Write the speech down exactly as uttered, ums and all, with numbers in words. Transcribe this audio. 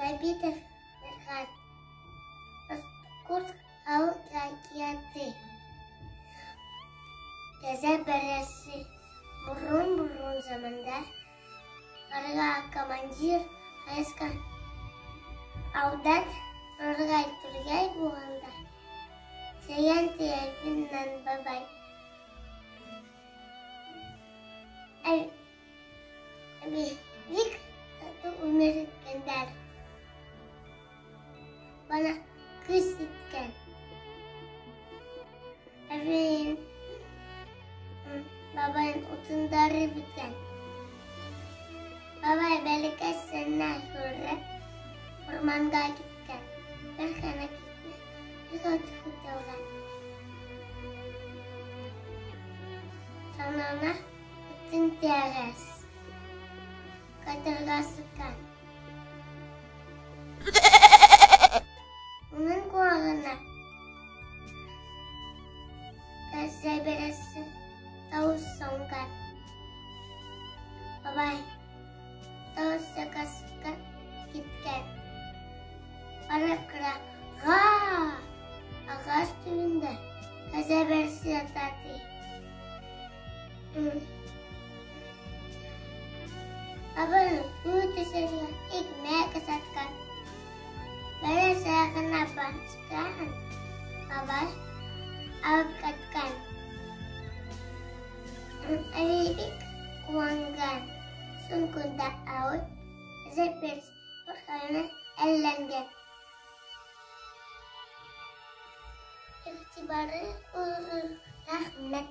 Babi terberhan. Terus kut au kaki ate. Gaza beresi burun-burun samanda. Warga kamanjir ayaskan. Audat rorgai turgai buhanta. Sayanti ai finan babai. Ai, abi, lik satu umir kendar. Bana kusitkan. Erin, mm, babai utun dari bitkan. Babai balik ke sana hurep, perman gagitkan. Berkana kita, ikut kudalan. Sanana utun tiaras. Ketergasukan. Ungen kuarena. Kasih beres tau songkan. Babai. Tau sekasukan kitkan. Parak kera. Ha! Agas tunda. Kasih beres tati. Hmm. Apa lu? Utus saya ik me kesatkan. Bala saya kenapa sekarang? Apa? Awak katkan. Ari ik kuanggan. Sungkun tak awak. Saya pers. Perkara elen gen. Cibare urur rahmat.